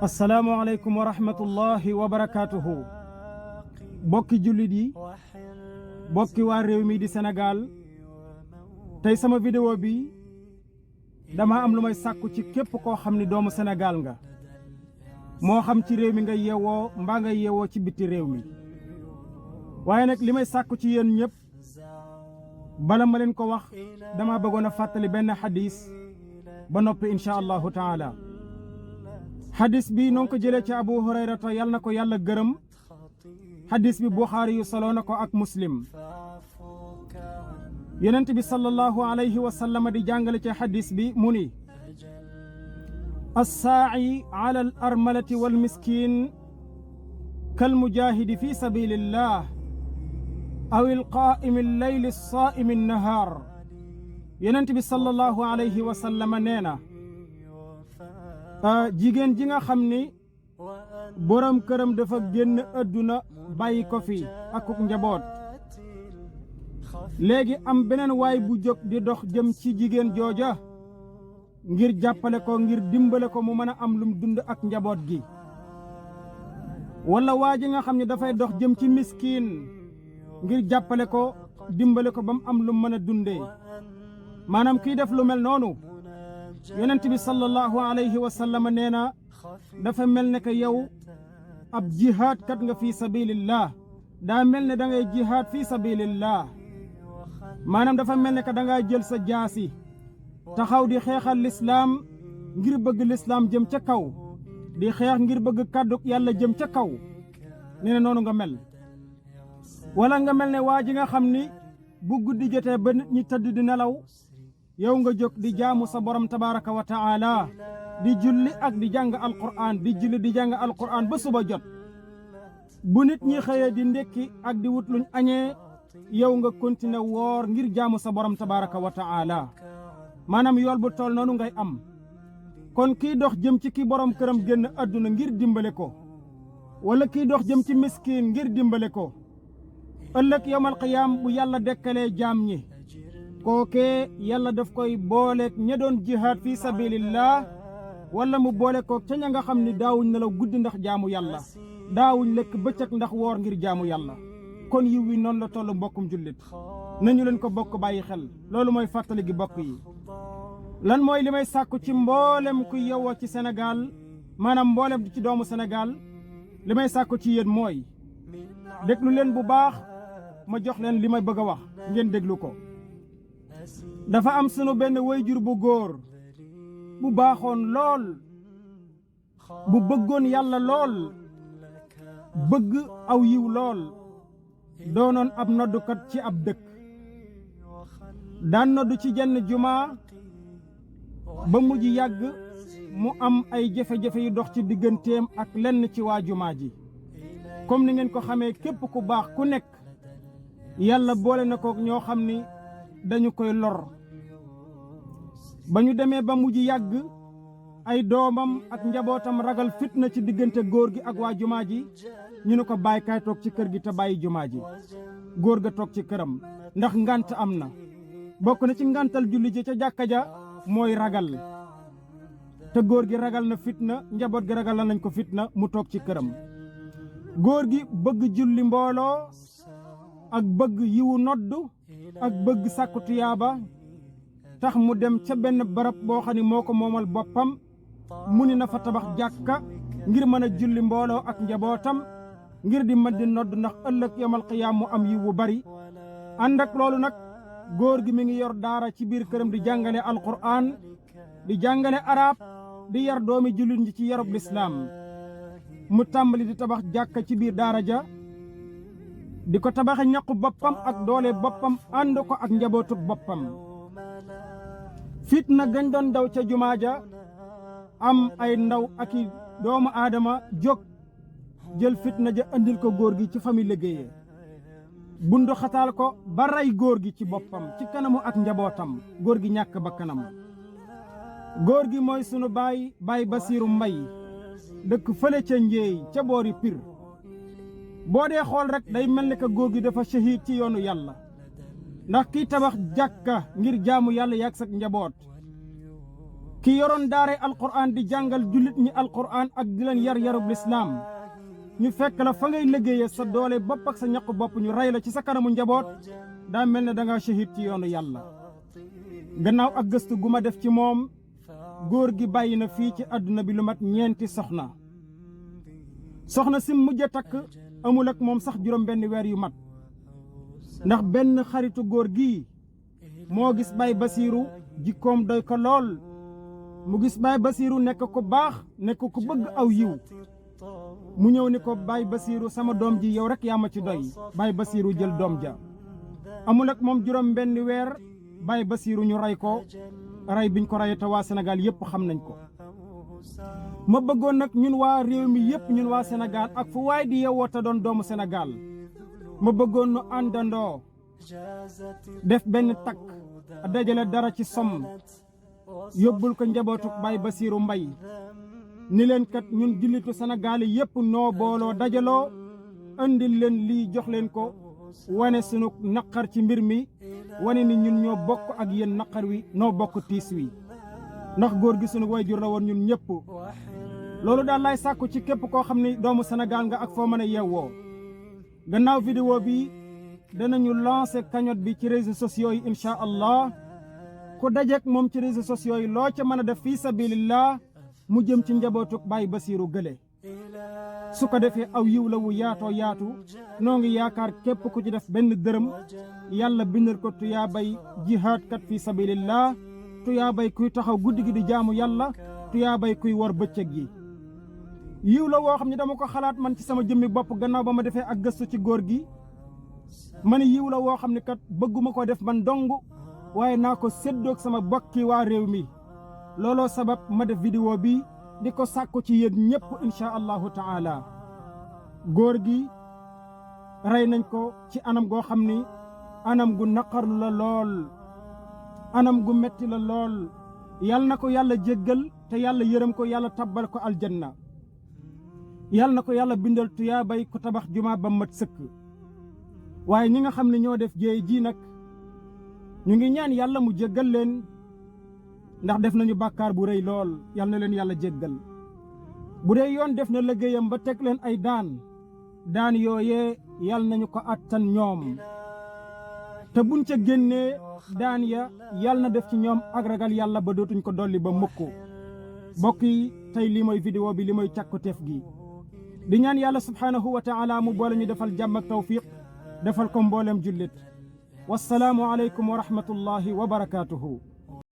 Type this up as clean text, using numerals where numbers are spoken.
assalaamu aleykum wa rahmatullahi wa barakaatuhu bokki jullit yi bokki waa réew mi di Sénégal tey sama vidéo bi dama am lu may sàkku ci képp koo xam ni doomu Sénégal nga moo xam ci réew mi nga yeewoo mbaa nga yeewoo ci biti réew mi waaye nag li may sàkku ci yéen ñëpp bala ma leen ko wax dama bëggoon a fàttali benn xadis ba noppi insha allahu taala xadis bi noo ko jëlee ci Abu Hurayrata yal na ko yàlla gërëm xadis bi Buxaari yu soloo na ko ak Muslim yonent bi sallallahu alayhi wa sallam di jàngale ci xadis bi mu ni assaa'i ala al armalati wal miskin kal mujahidi fi sabilillah aw il qaa'imi al-layli as-saa'imi an-nahaar yonent bi sallallahu alayhi wa sallam nee na jigéen ji nga xam ni borom këram dafa génn àdduna bàyyi ko fi akuk njaboot léegi am beneen waay bu jóg di dox jëm ci jigéen jooja ngir jàppale ko ngir dimbale ko mu mën a am lum dund ak njaboot gi wala waa ji nga xam ne dafay dox jëm ci miskiin ngir jàppale ko dimbale ko ba mu am lu mën a dundee maanaam kii def lu mel noonu yonent bi sallallahu alayhi wa sallam nee na dafa mel ne que yow ab jihaad kat nga fi sabilillah daa mel ne da ngay jihaad fi sabilillah maanaam dafa mel ne que da ngaa jël sa jaasi taxaw di xeexal lislaam ngir bëgg lislaam jëm ca kaw di xeex ngir bëgg kàddu yàlla jëm ca kaw nee na noonu nga mel wala nga mel ne waa ji nga xam ni bu guddi jotee ba nit ñi tëdd di nelaw yow nga jóg di jaamu sa borom tabaraka wa taala di julli ak di jàng alquran di julli di jàng alquran ba suba jot bu nit ñi xëyee di ndekki ak di wut luñ añee yow nga continuer woor ngir jaamu sa borom tabaraka wa taala maanaam yool bu toll noonu ngay am kon kii dox jëm ci ki borom këram génn àdduna ngir dimbale ko wala kii dox jëm ci miskin ngir dimbale ko ëllëg yawmal qiyaam bu yàlla dekkalee jaam ñi kookee yàlla daf koy booleeg ña doon jihaad fi sabilillah wala mu boole koog ca ña nga xam ni daawuñ nelaw guddi ndax jaamu yàlla daawuñ lekk bëccëg ndax woor ngir jaamu yàlla kon yiw wi noonu la tollu mbokkum jullit nañu leen ko bokk bàyyi xel loolu mooy fàttali gi bokk yi lan mooy li may sàkku ci mboolem ku yewoo ci Sénégal maanaam mboolem ci doomu Sénégal li may sàkku ci yéen mooy déglu leen bu baax ma jox leen li may bëgg a wax ngeen déglu ko dafa am sunu benn wayjur bu góor bu baaxoon lool bu bëggoon yàlla lool bëgg aw yiw lool doonoon ab noddukat ci ab dëkk daan noddu ci jenn jumaa ba mujj yàgg mu am ay jafe-jafe yu dox ci digganteem ak lenn ci waa jumaa ji comme ni ngeen ko xamee képp ku baax ku nekk yàlla boole na ko ñoo xam ni dañu koy lor ba ñu demee ba mujj yàgg ay doomam ak njabootam ragal fitna ci diggante góor gi ak waa jumaa ji ñu ne ko bàyyi kaay toog ci kër gi te bàyyi jumaa ji góor ga toog ci këram ndax ngant am na bokk na ci ngantal julli ji ca jàkka ja mooy ragal te góor gi ragal na fitna njaboot gi ragal nañ ko fitna mu toog ci këram góor gi bëgg julli mbooloo ak bëgg yiwu noddu ak bëgg sàkku tuyaaba tax mu dem ca benn barab boo xam ne moo ko moomal boppam mu ni na fa tabax jàkka ngir mën a julli mbooloo ak njabootam ngir di mën di nodd ndax ëllëg yawmal qiyaam mu am yiw bu bari ànd ak loolu nag góor gi mi ngi yor daara ci biir këram di jàngale alquran di jàngale arab di yar doomi jullit ñi ci yarub lislaam mu tàmbali di tabax jàkka ci biir daara ja di ko tabaxe ñaqu boppam ak doole boppam ànd ko ak njabootu boppam fitna gañ doon daw ca jumaa ja am ay ndaw ak i doomu aadama jóg jël fitna ja andil ko góor gi ci famille liggéeyee bundu xataal ko ba rey góor gi ci boppam ci kanamu ak njabootam góor gi ñàkk ba kanam góor gi mooy sunu baay Basiiru Mbay dëkk fële ca Njéey ca boori Pir boo dee xool rek day mel ni que góor gi dafa shahid ci yoonu yàlla ndax kiy tabax jàkka ngir jaamu yàlla yàgg sa njaboot ki yoroon daare alquran di jàngal jullit ñi alquran ak di leen yar yarub lislaam ñu fekk la fa ngay liggéeyee sa doole bopp ak sa ñaq bopp ñu rey la ci sa kanamu njaboot daa mel ne da nga shahid ci yoonu yàlla. gannaaw ak gëstu gu ma def ci moom góor gi bàyyi na fii ci àdduna bi lu mat 4 soxna. soxna si mujj a takk amul ak moom sax juróom benn weer yu mat ndax benn xaritu góor gi moo gis Baay Basiiru jikkoom doy ko lool mu gis Baay Basiiru nekk ko baax nekk ko bëgg aw yiw mu ñëw ni ko Baay Basiiru sama doom ji yow rek yaa ma ci doy. Baay Basiiru jël doom ja amul ak moom juróom benn weer Baay Basiiru ñu rey ko rey biñ ko rey te waa Sénégal yépp xam nañ ko. ma bëggoon nag ñun waa réew mi yépp ñun waa Sénégal ak fu waay di yewoo te doon doomu Sénégal ma bëggoon nu àndandoo def benn takk dajale dara ci somm yóbbul ko njabootuk Baay Basiiru Mbay ni leen kat ñun jullitu Sénégal yépp noo booloo dajaloo andil leen lii jox leen ko wane sunu naqar ci mbir mi wane ni ñun ñoo bokk ak yéen naqar wi noo bokk tiis wi ndax góor gi sunu wayjur la woon ñun ñëpp. loolu daal lay sàkku ci képp koo xam ni doomu Sénégal nga ak foo mën a yeewoo. gannaaw vidéo bi danañu lancer cagnotte bi ci réseaux sociaux yi incha allah ku dajeek moom ci réseaux sociaux yi loo ca mën a def fii sabilillah mu jëm ci njabootuk Baay Basiiru gële. su ko defee aw yiw la wu yaatoo yaatu noo ngi yaakaar képp ku ci def benn dërëm yàlla bindal ko tuyaa bay jihaadkat fii sabilillah tuyaa bay kuy taxaw guddi gi di jaamu yàlla tuyaa bay kuy war bëccëg yi. yiw la woo xam ne dama ko xalaat man ci sama jëmmi bopp gannaaw ba ma defee ak gëstu ci góor gi ma ne yiw la woo xam ne kat bëgguma ko def man dong waaye naa ko séddoog sama bokki waa réew mi. looloo sabab ma def vidéo bi di ko sàkku ci yéen ñëpp insha allahu taala. góor gi rey nañ ko ci anam goo xam ni anam gu naqarlu la lool anam gu metti la lool yal na ko yàlla jéggal te yàlla yërëm ko yàlla tabbal ko aljanna yal na ko yàlla bindal tuyaabay ku tabax jumaa ba mat sëkk. waaye ñi nga xam ne ñoo def jéey ji nag ñu ngi ñaan yàlla mu jéggal leen ndax def nañu bàkkaar bu rëy lool yal na leen yàlla jéggal. bu dee yoon def na liggéeyam ba teg leen ay daan yooyee yal nañu ko attan ñoom te buñ ca génnee daan ya yal na def ci ñoom ak ragal yàlla ba dootuñ ko dolli ba mukk. mbokk yi tey lii mooy vidéo bi li mooy càkkutéef gi di ñaan yàlla subhaanahu wa taala mu boole ñu defal jàmm ak tawfiq defal ko mboolem jullit wassalaamu aleykum wa rahmatullahi wa barakaatuhu.